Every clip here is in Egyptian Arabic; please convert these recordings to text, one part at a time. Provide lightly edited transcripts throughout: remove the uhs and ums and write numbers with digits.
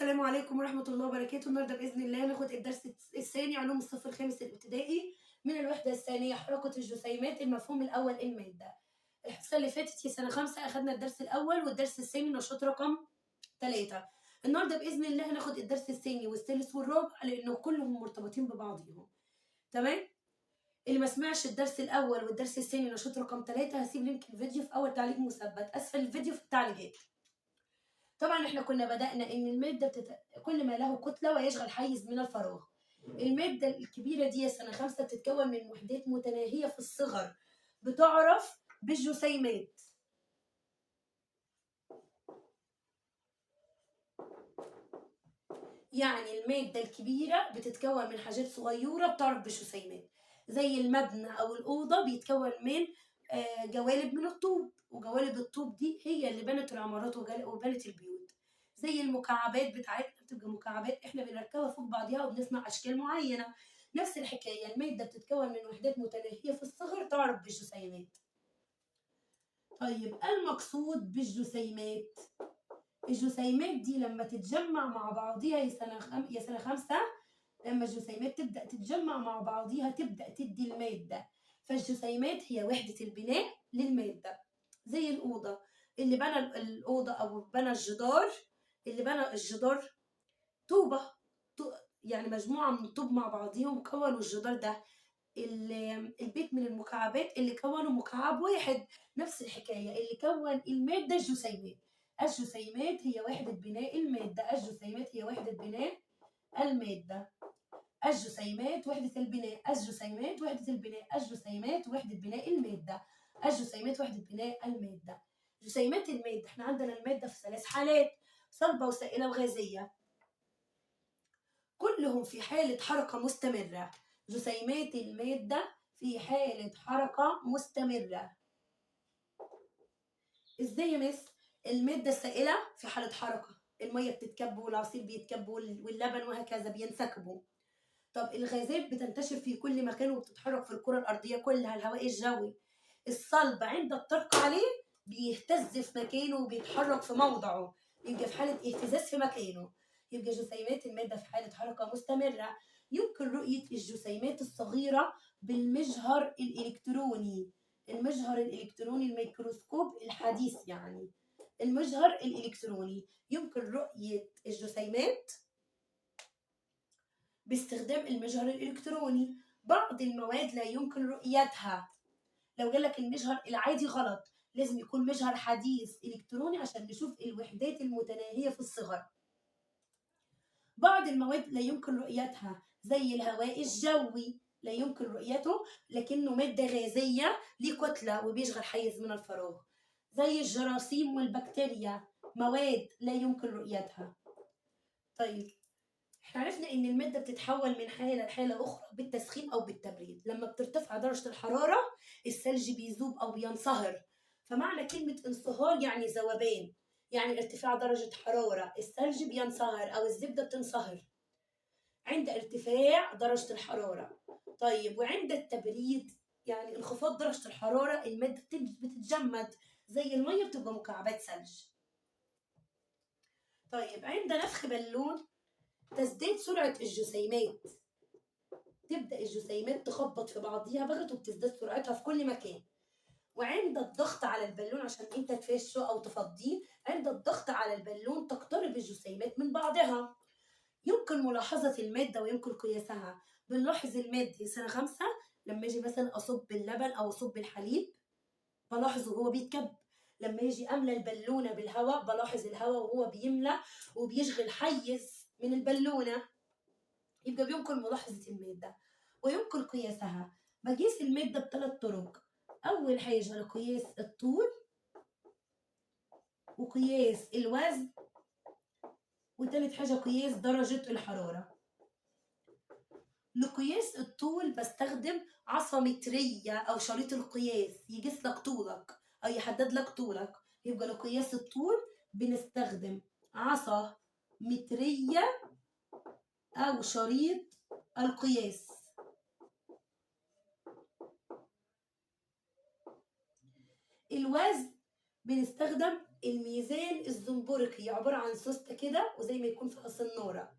السلام عليكم ورحمة الله وبركاته. النهارده بإذن الله هناخد الدرس الثاني علوم الصف الخامس الابتدائي من الوحدة الثانية حركة الجسيمات، المفهوم الأول المادة. الحصة اللي فاتت في سنة 5 أخدنا الدرس الأول والدرس الثاني نشاط رقم 3. النهارده بإذن الله هناخد الدرس الثاني والثالث والرابع لأنه كلهم مرتبطين ببعضهم. تمام؟ اللي ما سمعش الدرس الأول والدرس الثاني نشاط رقم 3 هسيب link الفيديو في أول تعليق مثبت أسفل الفيديو في التعليقات. طبعا احنا كنا بدأنا ان المادة كل ما له كتلة ويشغل حيز من الفراغ. المادة الكبيرة دي يا سنة 5 بتتكون من وحدات متناهية في الصغر بتعرف بالجسيمات. يعني المادة الكبيرة بتتكون من حاجات صغيرة بتعرف بالجسيمات، زي المبنى أو الأوضة بيتكون من جوالب من الطوب، وجوالب الطوب دي هي اللي بنت العمارات وبنت البيوت. زي المكعبات بتاعتنا بتبقى مكعبات احنا بنركبها فوق بعضيها وبنصنع اشكال معينة. نفس الحكاية المادة بتتكون من وحدات متناهية في الصغر تعرف بالجسيمات. طيب المقصود بالجسيمات، الجسيمات دي لما تتجمع مع بعضيها يا سنة 5، لما الجسيمات تبدا تتجمع مع بعضيها تبدا تدي المادة. فالجسيمات هي وحده البناء للمادة. زي الأوضة، اللي بنى الأوضة أو بنى الجدار، اللي بنى الجدار طوبة، يعني مجموعة من الطوب مع بعضيهم كونوا الجدار ده. البيت من المكعبات اللي كونوا مكعب واحد. نفس الحكاية اللي كون المادة الجسيمات. الجسيمات هي وحدة بناء المادة. الجسيمات هي وحدة بناء المادة. الجسيمات وحدة البناء. الجسيمات وحدة البناء. الجسيمات وحدة بناء المادة. الجسيمات وحدة بناء المادة. جسيمات المادة، احنا عندنا المادة في 3 حالات: صلبة وسائلة وغازية، كلهم في حالة حركة مستمرة. جسيمات المادة في حالة حركة مستمرة. ازاي يا مس؟ المادة السائلة في حالة حركة، المية بتتكب والعصير بيتكب واللبن وهكذا بينسكبوا. طب الغازات بتنتشر في كل مكان وبتتحرك في الكرة الأرضية كلها، الهواء الجوي. الصلب عند الطرق عليه بيهتز في مكانه وبيتحرك في موضعه، يبقى في حالة اهتزاز في مكانه. يبقى جسيمات المادة في حالة حركة مستمرة. يمكن رؤية الجسيمات الصغيرة بالمجهر الإلكتروني. المجهر الإلكتروني الميكروسكوب الحديث، يعني المجهر الإلكتروني يمكن رؤية الجسيمات باستخدام المجهر الإلكتروني. بعض المواد لا يمكن رؤيتها. لو جالك المجهر العادي غلط، لازم يكون مجهر حديث إلكتروني عشان نشوف الوحدات المتناهية في الصغر. بعض المواد لا يمكن رؤيتها زي الهواء الجوي لا يمكن رؤيته لكنه مادة غازية ليه كتلة وبيشغل حيز من الفراغ. زي الجراثيم والبكتيريا مواد لا يمكن رؤيتها. طيب احنا عرفنا ان المادة بتتحول من حالة لحالة أخرى بالتسخين أو بالتبريد. لما بترتفع درجة الحرارة الثلج بيذوب أو بينصهر. فمعنى كلمة انصهار يعني ذوبان، يعني ارتفاع درجة حرارة، الثلج بينصهر أو الزبدة بتنصهر عند ارتفاع درجة الحرارة. طيب وعند التبريد يعني انخفاض درجة الحرارة المادة بتتجمد زي المية بتبقى مكعبات ثلج. طيب عند نفخ بالون تزداد سرعة الجسيمات، تبدأ الجسيمات تخبط في بعضيها بغت وبتزداد سرعتها في كل مكان. وعند الضغط على البالون عشان انت تفشه او تفضيه، عند الضغط على البالون تقترب الجسيمات من بعضها. يمكن ملاحظة المادة ويمكن قياسها. بنلاحظ المادة سنة 5 لما اجي مثلا اصب اللبن او اصب الحليب بلاحظه وهو بيتكب. لما اجي املى البالونة بالهواء بلاحظ الهواء وهو بيملى وبيشغل حيز من البالونة. يبقى بيمكن ملاحظة المادة ويمكن قياسها. بقيس المادة ب3 طرق. أول حاجة لقياس الطول وقياس الوزن، وتالت حاجة قياس درجة الحرارة. لقياس الطول بستخدم عصا مترية أو شريط القياس يقيس لك طولك أو يحدد لك طولك. يبقى لقياس الطول بنستخدم عصا مترية أو شريط القياس. الوزن بنستخدم الميزان الزنبركي عبارة عن سوستة كده وزي ما يكون فيها صنارة،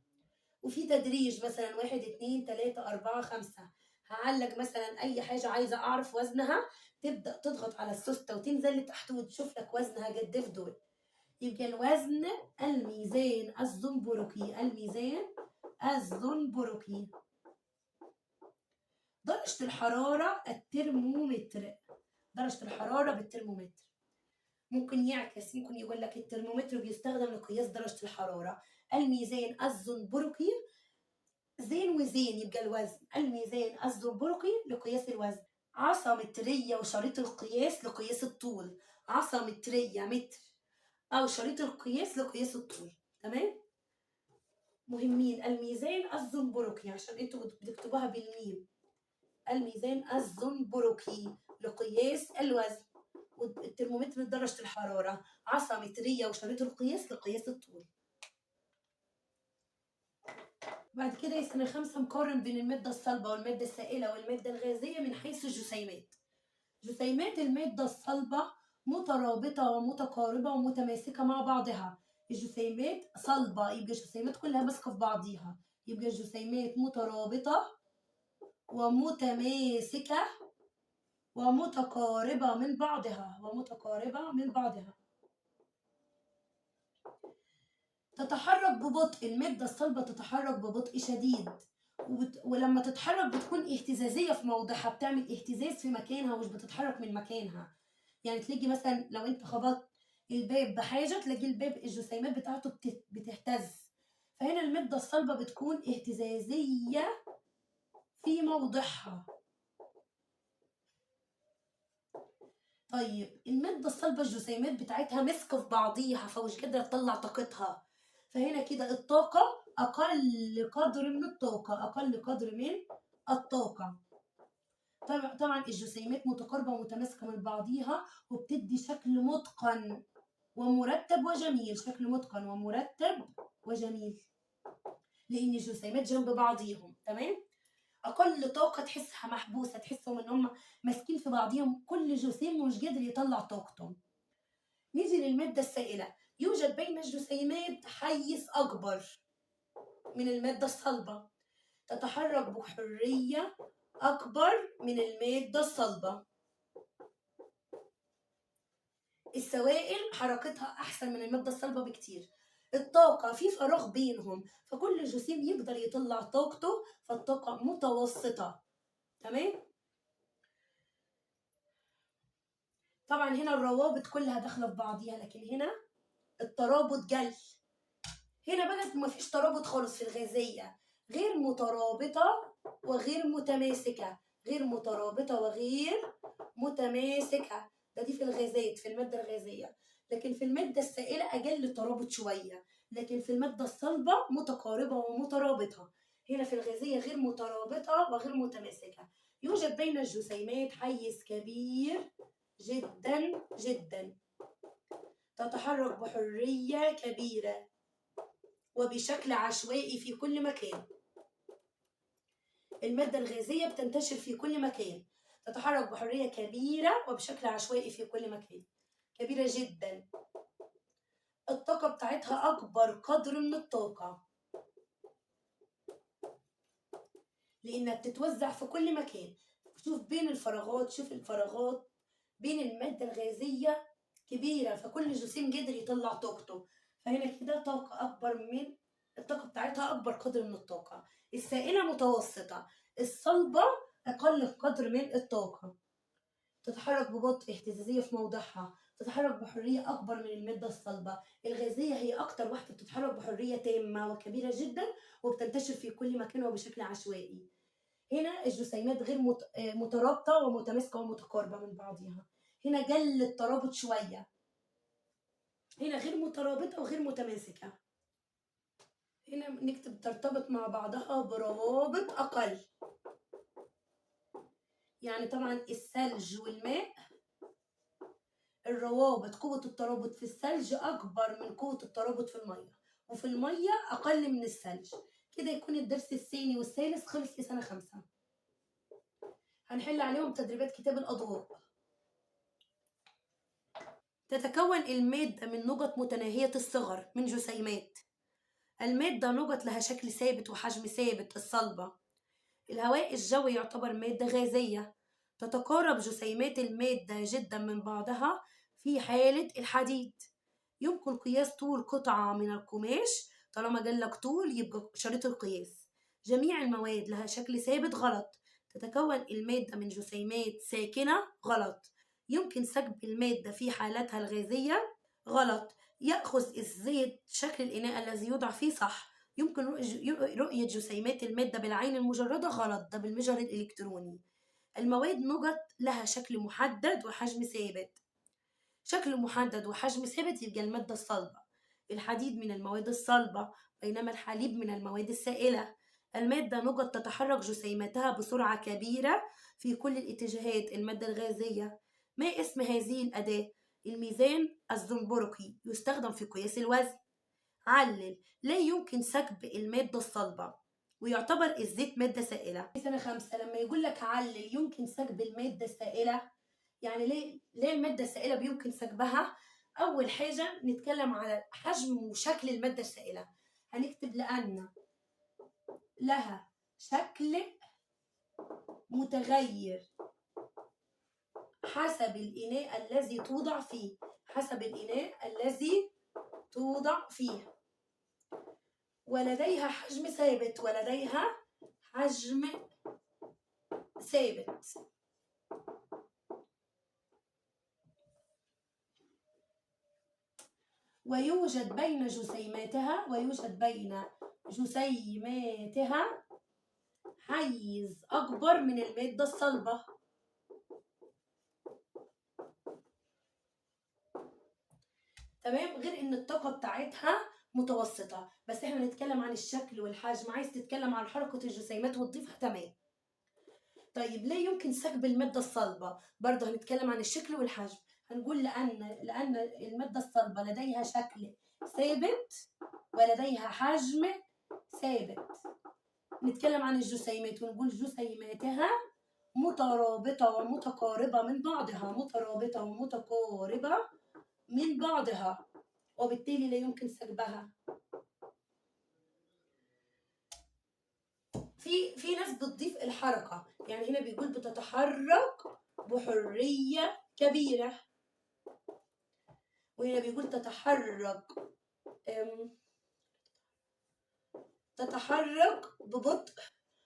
وفي تدريج مثلا 1 2 3 4 5. هعلق مثلا أي حاجة عايزة أعرف وزنها، تبدأ تضغط على السوستة وتنزل لتحت وتشوف لك وزنها قد إيه في دول. يبقى الوزن الميزان الزنبركي، الميزان الزنبركي. درجة الحرارة الترمومتر، درجة الحرارة بالترمومتر. ممكن يعكس، ممكن يقول لك الترمومتر بيستخدم لقياس درجة الحرارة. الميزان الزنبركي، زين وزين يبقى الوزن، الميزان الزنبركي لقياس الوزن. عصا مترية وشريط القياس لقياس الطول، عصا مترية متر أو شريط القياس لقياس الطول. تمام؟ مهمين. الميزان الزنبركي عشان انتوا بتكتبوها بالميم، الميزان الزنبركي لقياس الوزن، والترمومتر درجة الحرارة، عصا مترية وشريط القياس لقياس الطول. بعد كده يا سنة 5 مقارن بين المادة الصلبة والمادة السائلة والمادة الغازية من حيث الجسيمات. جسيمات المادة الصلبة مترابطة ومتقاربة ومتماسكة مع بعضها. الجسيمات صلبة يبقى الجسيمات كلها ماسكة في بعضيها، يبقى الجسيمات مترابطة ومتماسكة ومتقاربة من بعضها، ومتقاربة من بعضها. تتحرك ببطء، المادة الصلبة تتحرك ببطء شديد، ولما تتحرك بتكون اهتزازية في موضعها، بتعمل اهتزاز في مكانها ومش بتتحرك من مكانها. يعني تلاقي مثلا لو انت خبطت الباب بحاجة تلاقي الباب الجسيمات بتاعته بتهتز. فهنا المادة الصلبة بتكون اهتزازية في موضعها. طيب المادة الصلبة الجسيمات بتاعتها ماسكة في بعضيها فمش قادرة تطلع طاقتها، فهنا كده الطاقة أقل قدر من الطاقة، أقل قدر من الطاقة. طبعا الجسيمات متقاربة ومتماسكة من بعضيها وبتدي شكل متقن ومرتب وجميل، شكل متقن ومرتب وجميل لأن الجسيمات جنب بعضيهم. تمام؟ أقل طاقة تحسها محبوسة، تحسهم إن هم ماسكين في بعضيهم، كل جسيم مش قادر يطلع طاقته. نيجي للمادة السائلة، يوجد بين الجسيمات حيز أكبر من المادة الصلبة، تتحرك بحرية أكبر من المادة الصلبة. السوائل حركتها أحسن من المادة الصلبة بكتير. الطاقة في فراغ بينهم فكل جسيم يقدر يطلع طاقته، فالطاقة متوسطة. تمام؟ طبعا هنا الروابط كلها داخلة في بعضيها، لكن هنا الترابط جل. هنا بقى مفيش ترابط خالص في الغازية، غير مترابطة وغير متماسكة، غير مترابطة وغير متماسكة. ده دي في الغازات، في المادة الغازية. لكن في المادة السائلة أقل ترابط شوية، لكن في المادة الصلبة متقاربة ومترابطة. هنا في الغازية غير مترابطة وغير متماسكة. يوجد بين الجسيمات حيز كبير جدا جدا، تتحرك بحرية كبيرة وبشكل عشوائي في كل مكان. المادة الغازية بتنتشر في كل مكان، تتحرك بحرية كبيرة وبشكل عشوائي في كل مكان، كبيرة جدا. الطاقة بتاعتها أكبر قدر من الطاقة لأنها بتتوزع في كل مكان. شوف بين الفراغات، شوف الفراغات بين المادة الغازية كبيرة، فكل جسيم قدر يطلع طاقته، فهنا كده طاقة أكبر من الطاقة بتاعتها أكبر قدر من الطاقة. السائلة متوسطة، الصلبة أقل قدر من الطاقة. تتحرك ببطء، اهتزازية في موضعها، تتحرك بحرية أكبر من المادة الصلبة. الغازية هي أكتر واحدة بتتحرك بحرية تامة وكبيرة جدا وبتنتشر في كل مكان وبشكل عشوائي. هنا الجسيمات غير مترابطة ومتماسكة ومتقاربة من بعضها. هنا جل الترابط شوية، هنا غير مترابطة وغير متماسكة. هنا نكتب ترتبط مع بعضها بروابط أقل. يعني طبعا الثلج والماء الروابط، قوة الترابط في الثلج أكبر من قوة الترابط في المية، وفي المية أقل من الثلج. كده يكون الدرس الثاني والثالث خلص لسنة 5. هنحل عليهم تدريبات كتاب الأضواء. تتكون المادة من نقط متناهية الصغر من جسيمات. المادة نقط لها شكل ثابت وحجم ثابت، الصلبة. الهواء الجوي يعتبر مادة غازية. تتقارب جسيمات المادة جدا من بعضها في حالة الحديد. يمكن قياس طول قطعة من القماش، طالما جالك طول يبقى شريط القياس. جميع المواد لها شكل ثابت، غلط. تتكون المادة من جسيمات ساكنة، غلط. يمكن سكب المادة في حالتها الغازية، غلط. يأخذ الزيت شكل الإناء الذي يوضع فيه، صح. يمكن رؤية جسيمات المادة بالعين المجردة، غلط، ده بالمجهر الإلكتروني. المواد نقط لها شكل محدد وحجم ثابت. شكل محدد وحجم ثابت يبقى المادة الصلبة. الحديد من المواد الصلبة، بينما الحليب من المواد السائلة. المادة نقط تتحرك جسيماتها بسرعة كبيرة في كل الاتجاهات، المادة الغازية. ما اسم هذه الأداة؟ الميزان الزنبركي، يستخدم في قياس الوزن. علل: لا يمكن سكب المادة الصلبة، ويعتبر الزيت مادة سائلة. سنة 5 لما يقول لك علل يمكن سكب المادة السائلة، يعني ليه المادة السائلة بيمكن سكبها؟ أول حاجة نتكلم على حجم وشكل المادة السائلة. هنكتب لأن لها شكل متغير حسب الإناء الذي توضع فيه، حسب الإناء الذي توضع فيه، ولديها حجم ثابت، ولديها حجم ثابت. ويوجد بين جسيماتها، ويوجد بين جسيماتها حيز أكبر من المادة الصلبة. تمام؟ غير إن الطاقة بتاعتها متوسطة، بس احنا نتكلم عن الشكل والحجم. عايز تتكلم عن حركة الجسيمات وتضيفها، تمام. طيب ليه يمكن سكب المادة الصلبة؟ برضه هنتكلم عن الشكل والحجم. هنقول لأن المادة الصلبة لديها شكل ثابت ولديها حجم ثابت. نتكلم عن الجسيمات ونقول جسيماتها مترابطة ومتقاربة من بعضها، مترابطة ومتقاربة من بعضها، وبالتالي لا يمكن سكبها. في ناس بتضيف الحركة، يعني هنا بيقول بتتحرك بحرية كبيرة، وهنا بيقول تتحرك ببطء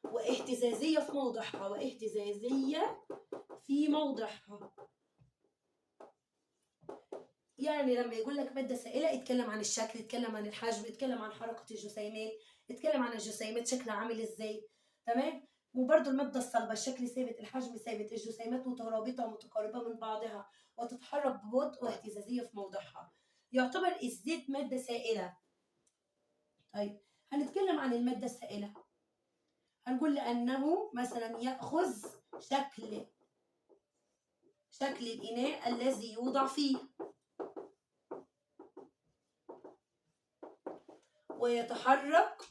واهتزازية في موضعها، واهتزازية في موضعها. يعني لما يقول لك مادة سائلة اتكلم عن الشكل، اتكلم عن الحجم، اتكلم عن حركة الجسيمات، اتكلم عن الجسيمات شكلها عامل ازاي. تمام؟ وبرده المادة الصلبة الشكل ثابت، الحجم ثابت، الجسيمات مترابطة ومتقاربة من بعضها وتتحرك ببطء واهتزازية في موضعها. يعتبر الزيت مادة سائلة. طيب هنتكلم عن المادة السائلة. هنقول لأنه مثلا يأخذ شكل الإناء الذي يوضع فيه، ويتحرك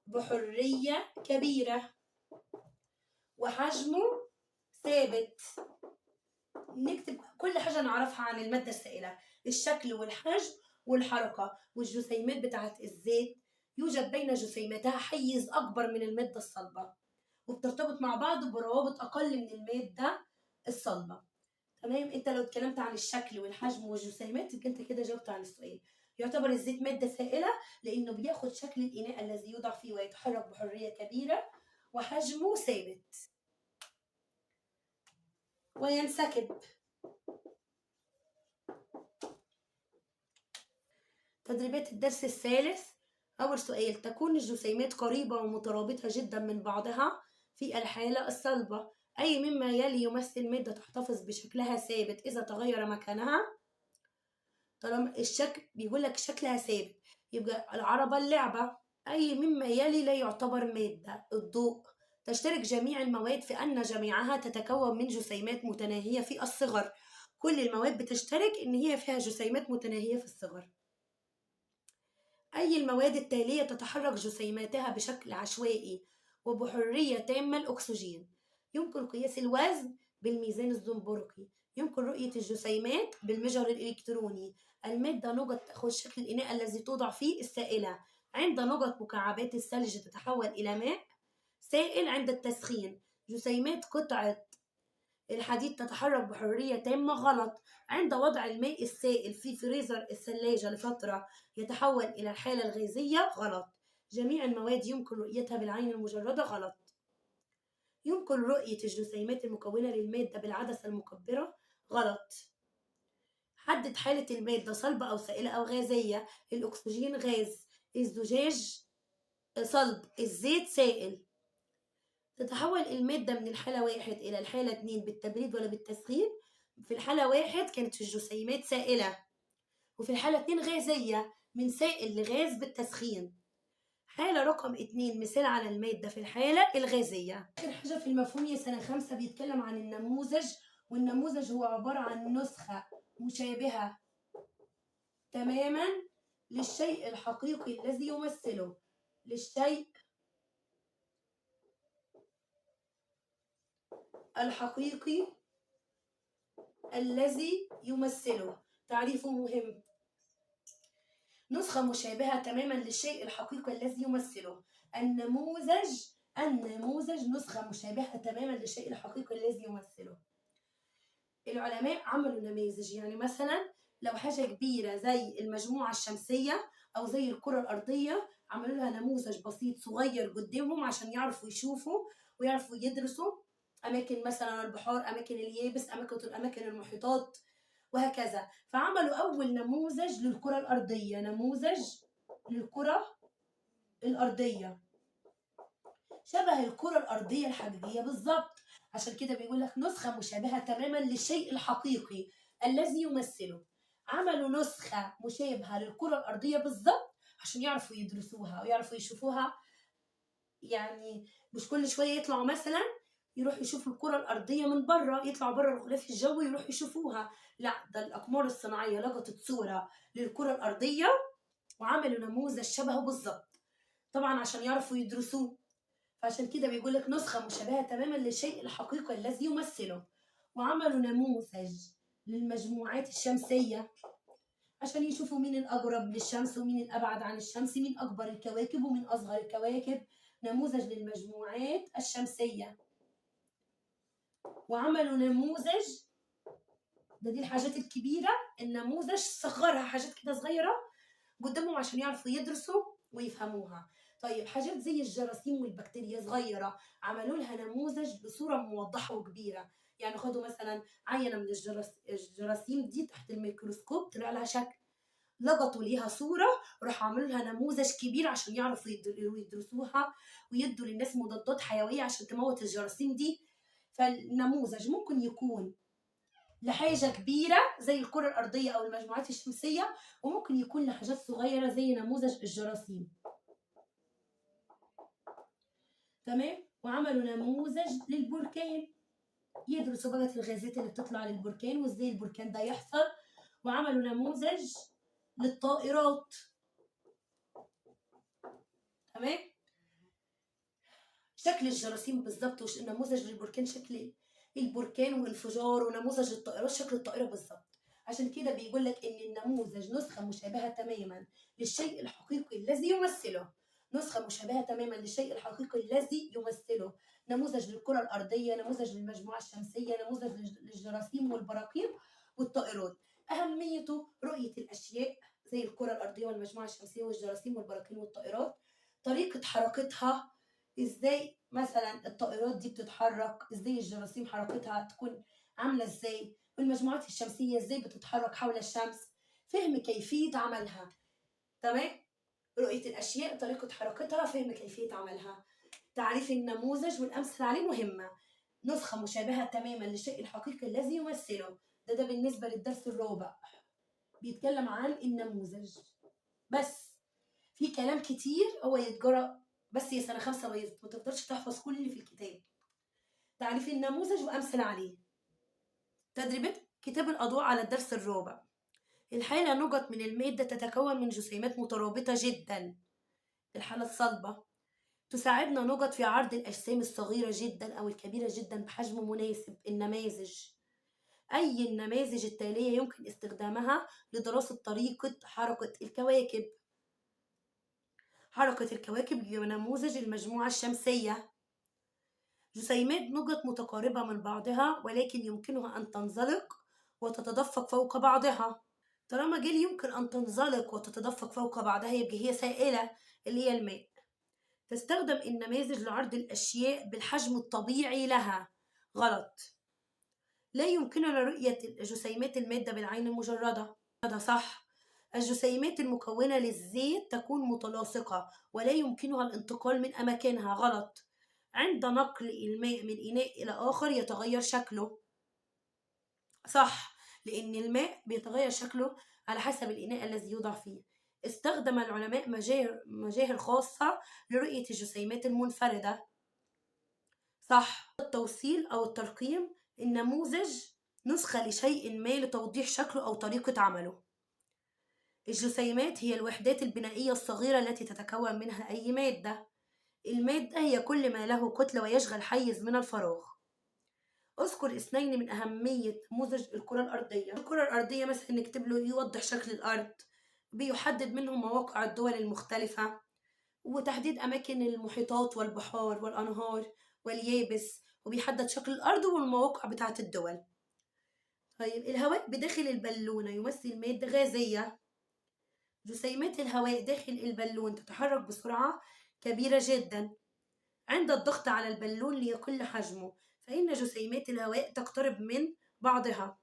بحرية كبيرة، وحجمه ثابت. نكتب كل حاجة نعرفها عن المادة السائلة: الشكل والحجم والحركة والجسيمات بتاعت الزيت. يوجد بين جسيماتها حيز أكبر من المادة الصلبة، وبترتبط مع بعض بروابط أقل من المادة الصلبة. تمام؟ أنت لو اتكلمت عن الشكل والحجم والجسيمات يبقى أنت كده جاوبت عن السؤال. يعتبر الزيت مادة سائلة لأنه بياخد شكل الإناء الذي يوضع فيه ويتحرك بحرية كبيرة وحجمه ثابت وينسكب. تدريبات الدرس الثالث. أول سؤال: تكون الجسيمات قريبة ومترابطة جدا من بعضها في الحالة الصلبة. أي مما يلي يمثل مادة تحتفظ بشكلها ثابت إذا تغير مكانها؟ طالما الشكل بيقول لك شكلها ثابت يبقى العربة اللعبة. أي مما يلي لا يعتبر مادة؟ الضوء. تشترك جميع المواد في أن جميعها تتكون من جسيمات متناهية في الصغر. كل المواد بتشترك إن هي فيها جسيمات متناهية في الصغر. أي المواد التالية تتحرك جسيماتها بشكل عشوائي وبحرية تامة؟ الأكسجين. يمكن قياس الوزن بالميزان الزنبركي. يمكن رؤية الجسيمات بالمجهر الإلكتروني. المادة نقط تأخذ شكل الإناء الذي توضع فيه السائلة. عند نقط مكعبات الثلج تتحول إلى ماء سائل عند التسخين. جسيمات قطعة الحديد تتحرك بحرية تامة، غلط. عند وضع الماء السائل في فريزر الثلاجة لفترة يتحول إلى الحالة الغازية، غلط. جميع المواد يمكن رؤيتها بالعين المجردة، غلط. يمكن رؤية الجسيمات المكونة للمادة بالعدسة المكبرة، غلط. حدد حالة المادة، صلبة أو سائلة أو غازية. الأكسجين غاز، الزجاج صلب، الزيت سائل. تتحول المادة من الحالة 1 إلى الحالة 2 بالتبريد ولا بالتسخين؟ في الحالة 1 كانت الجسيمات سائلة، وفي الحالة 2 غازية، من سائل لغاز بالتسخين. حالة رقم 2 مثال على المادة في الحالة الغازية. آخر حاجة في المفهوم يا سنة 5 بيتكلم عن النموذج، والنموذج هو عبارة عن نسخة مشابهة تماما للشيء الحقيقي الذي يمثله، للشيء الحقيقي الذي يمثله. تعريفه مهم، نسخة مشابهة تماما للشيء الحقيقي الذي يمثله. النموذج نسخة مشابهة تماما للشيء الحقيقي الذي يمثله. العلماء عملوا نماذج، يعني مثلا لو حاجة كبيرة زي المجموعة الشمسية أو زي الكرة الأرضية عملوا لها نموذج بسيط صغير قدامهم عشان يعرفوا يشوفوا ويعرفوا يدرسوا أماكن مثلا البحار، أماكن اليابس، أماكن المحيطات وهكذا. فعملوا أول نموذج للكرة الأرضية، نموذج للكرة الأرضية شبه الكرة الأرضية الحقيقية بالظبط. عشان كده بيقول لك نسخة مشابهة تماما للشيء الحقيقي الذي يمثله. عملوا نسخة مشابهة للكرة الأرضية بالظبط عشان يعرفوا يدرسوها ويعرفوا يشوفوها، يعني مش كل شوية يطلعوا مثلا يروحوا يشوفوا الكرة الأرضية من بره، يطلعوا بره الغلاف الجوي يروحوا يشوفوها، لا ده الأقمار الصناعية لقطت صورة للكرة الأرضية وعملوا نموذج شبهه بالظبط طبعا عشان يعرفوا يدرسوه. فعشان كده بيقول لك نسخة مشابهة تماما للشيء الحقيقي الذي يمثله. وعملوا نموذج للمجموعات الشمسية عشان يشوفوا مين الأقرب للشمس ومين الأبعد عن الشمس، مين أكبر الكواكب ومين أصغر الكواكب، نموذج للمجموعات الشمسية. وعملوا نموذج، ده دي الحاجات الكبيرة، النموذج صغرها حاجات كده صغيرة قدامهم عشان يعرفوا يدرسوا ويفهموها. طيب حاجات زي الجراثيم والبكتيريا صغيرة عملوا لها نموذج بصورة موضحة وكبيرة، يعني خدوا مثلا عينة من الجراثيم دي تحت الميكروسكوب طلع لها شكل، لقطوا ليها صورة وراحوا عملوا لها نموذج كبير عشان يعرفوا يدرسوها ويدوا للناس مضادات حيوية عشان تموت الجراثيم دي. فالنموذج ممكن يكون لحاجة كبيرة زي الكرة الأرضية أو المجموعات الشمسية، وممكن يكون لحاجات صغيرة زي نموذج الجراثيم. تمام. وعملوا نموذج للبركان، يدرسوا بقى الغازات اللي بتطلع للبركان وازاي البركان ده يحصل. وعملوا نموذج للطائرات. تمام. شكل الجراثيم بالظبط، ونموذج للبركان شكل البركان وانفجاره، ونموذج للطائرات شكل الطائرة بالظبط. عشان كده بيقول لك ان النموذج نسخة مشابهة تماما للشيء الحقيقي الذي يمثله، نسخة مشابهة تماما للشيء الحقيقي الذي يمثله. نموذج للكرة الأرضية، نموذج للمجموعة الشمسية، نموذج للجراثيم والبراكين والطائرات. أهميته رؤية الأشياء زي الكرة الأرضية والمجموعة الشمسية والجراثيم والبراكين والطائرات، طريقة حركتها ازاي، مثلا الطائرات دي بتتحرك ازاي، الجراثيم حركتها تكون عاملة ازاي، والمجموعات الشمسية ازاي بتتحرك حول الشمس، فهم كيفية عملها. تمام. رؤية الأشياء، طريقة حركتها، فهم كيفية عملها. تعريف النموذج والأمثلة عليه مهمة. نسخة مشابهة تماما للشيء الحقيقي الذي يمثله. ده بالنسبة للدرس الرابع، بيتكلم عن النموذج. بس في كلام كتير هو يتجرأ، بس يا سنة 5 ما تقدرش تحفظ كل اللي في الكتاب. تعريف النموذج وأمثلة عليه. تدريبات كتاب الأضواء على الدرس الرابع. الحالة نقط من المادة تتكون من جسيمات مترابطة جدا، الحالة الصلبة. تساعدنا نقط في عرض الأجسام الصغيرة جدا أو الكبيرة جدا بحجم مناسب، النماذج. أي النماذج التالية يمكن استخدامها لدراسة طريقة حركة الكواكب؟ حركة الكواكب بنموذج المجموعة الشمسية. جسيمات نقط متقاربة من بعضها ولكن يمكنها أن تنزلق وتتدفق فوق بعضها. طالما جيل يمكن أن تنزلق وتتدفق فوق بعضها يبقى هي سائلة اللي هي الماء. تستخدم النماذج لعرض الأشياء بالحجم الطبيعي لها. غلط. لا يمكننا رؤية جسيمات المادة بالعين المجردة. هذا صح. الجسيمات المكونة للزيت تكون متلاصقة ولا يمكنها الانتقال من أماكنها. غلط. عند نقل الماء من إناء إلى آخر يتغير شكله. صح، لأن الماء بيتغير شكله على حسب الإناء الذي يوضع فيه. استخدم العلماء مجاهر خاصة لرؤية الجسيمات المنفردة. صح. التوصيل أو الترقيم، النموذج نسخة لشيء ما لتوضيح شكله أو طريقة عمله. الجسيمات هي الوحدات البنائية الصغيرة التي تتكون منها أي مادة. المادة هي كل ما له كتلة ويشغل حيز من الفراغ. اذكر اثنين من أهمية نموذج الكرة الأرضية. الكرة الأرضية مثلا نكتب له يوضح شكل الأرض، بيحدد منه مواقع الدول المختلفة، وتحديد أماكن المحيطات والبحار والأنهار واليابس، وبيحدد شكل الأرض والمواقع بتاعة الدول. طيب الهواء بداخل البالونة يمثل مادة غازية. جسيمات الهواء داخل البالون تتحرك بسرعة كبيرة جدا. عند الضغط على البالون ليقل حجمه فإن جسيمات الهواء تقترب من بعضها.